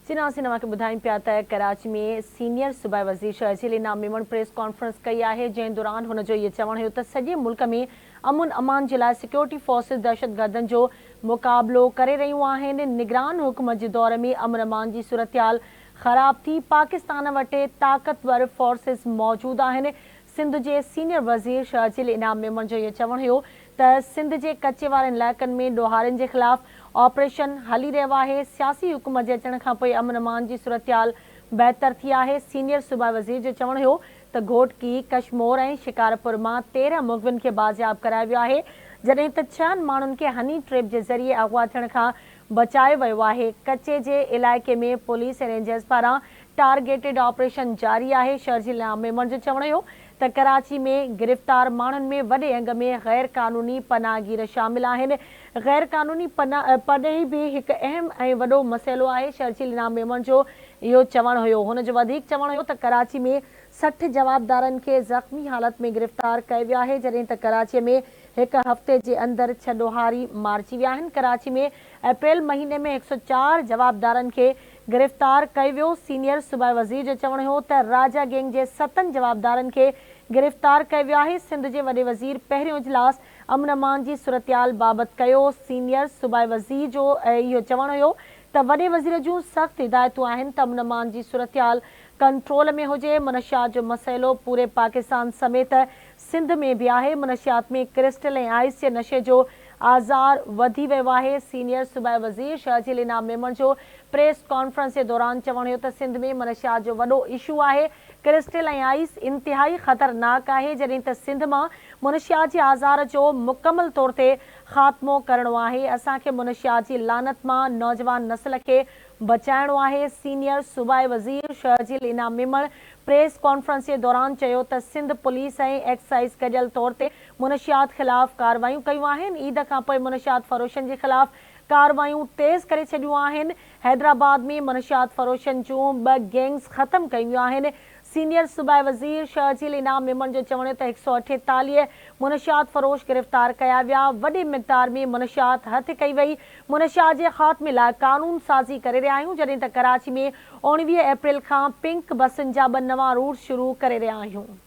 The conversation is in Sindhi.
چناسين اوهان کي ٻڌايون پيا ته ڪراچي ۾ سينيئر صوبائي وزير شرجيل انعام ميمڻ پريس ڪانفرنس ڪئي آهي جنهن دوران هن جو اهي چوڻ هيو ته سڄي ملڪ ۾ امن امان جي لاء سيڪيورٽي فورسز دهشتگردن جو مقابلو ڪري رهيون آهن نگران حڪومت جي دور ۾ امن امان جي صورتحال خراب ٿي پاڪستان وٽ طاقتور فورسز موجود آهن سنڌ جي سينيئر وزير شرجيل انعام ميمڻ جو اهو چوڻ هيو ته سنڌ جي ڪچي وارن علائقن ۾ ڏوهارين جي خلاف آپريشن هلي رهيو آهي، سياسي حڪومت جي اچڻ کانپوء امن امان جي صورتحال بهتر ٿي آهي، سينيئر صوبائي وزير جو چوڻ هيو ته گهوٽڪي، ڪشمور ۽ شڪارپور مان 13 مغوين کي بازياب ڪرايو ويو آهي، جڏهن ته ڇهن ماڻهن کي هني ٽريپ جي ذريعي اغوا ٿيڻ کان بچايو ويو آهي، ڪچي جي علائقي ۾ پوليس ۽ رينجرز پاران ٽارگيٽڊ آپريشن جاري آهي، شرجيل انعام ميمڻ جو چوڻ هيو ته ڪراچي ۾ گرفتار ماڻهن ۾ وڏي انگ ۾ غير قانوني پناهگير شامل آهن، غير قانوني پرڏيهي به هڪ اهم ۽ وڏو مسئلو آهي، شرجيل انعام ميمڻ جو اهو چوڻ هيو، هن جو وڌيڪ چوڻ هيو ته ڪراچي ۾ 60 جوابدارن کي زخمي حالت ۾ گرفتار ڪيو ويو آهي، جڏهن ته ڪراچي ۾ هڪ هفتي جي اندر ڇهه ڏوهاري مارجي ويا آهن، ڪراچي ۾ اپريل مهيني ۾ 104 جوابدارن کي گرفتار ڪيو ويو، سينيئر صوبائي وزير جو چوڻ هو ته راجا گينگ جي ستن جوابدارن کي گرفتار ڪيو ويو آهي، سنڌ جي وڏي وزير پهريون اجلاس امن امان جي صورتحال بابت ڪيو، سينيئر صوبائي وزير جو اهو چوڻ هيو ته وڏي وزير جون سخت هدايتون آهن ته امن امان جي صورتحال ڪنٽرول ۾ هجي، منشيات جو مسئلو پوري پاڪستان سميت سنڌ ۾ به آهي، منشيات ۾ ڪرسٽل ۽ آئس جي نشي جو آزار وڌي ويو آهي، سينيئر صوبائي وزير شرجيل انعام ميمڻ جو پريس ڪانفرنس جي دوران چوڻ هيو ته سنڌ ۾ منشيات جو وڏو اشو آهي، ڪرسٽل ۽ آئس انتهائي خطرناڪ آهي، جڏهن ته سنڌ مان منشيات جي آزار جو مڪمل طور تي خاتمو ڪرڻو آهي، اسان کي منشيات جي لعنت مان نوجوان نسل کي بچائڻو آهي، سينيئر صوبائي وزير شرجيل انعام ميمڻ پريس ڪانفرنس جي دوران چيو ته سنڌ پوليس ۽ ايڪسائيز گڏيل طور تي منشيات خلاف ڪارروايون ڪيون آهن، عيد کانپوء منشيات فروشن جي خلاف ڪارروايون تيز ڪري ڇڏيون آهن، حيدرآباد ۾ منشيات فروشن جون ٻه گينگز ختم ڪيون ويون آهن، سينيئر صوبائي وزير شرجيل انعام ميمڻ جو چوڻ هو ته 148 منشيات فروش گرفتار ڪيا ويا، وڏي مقدار ۾ منشيات هٿ ڪئي وئي، منشيات جي خاتمي لاء قانون سازي ڪري رهيا آهيون، جڏهن ته ڪراچي ۾ 19 اپريل کان پنڪ بسن جا ٻه نوان روٽس شروع ڪري رهيا آهيون.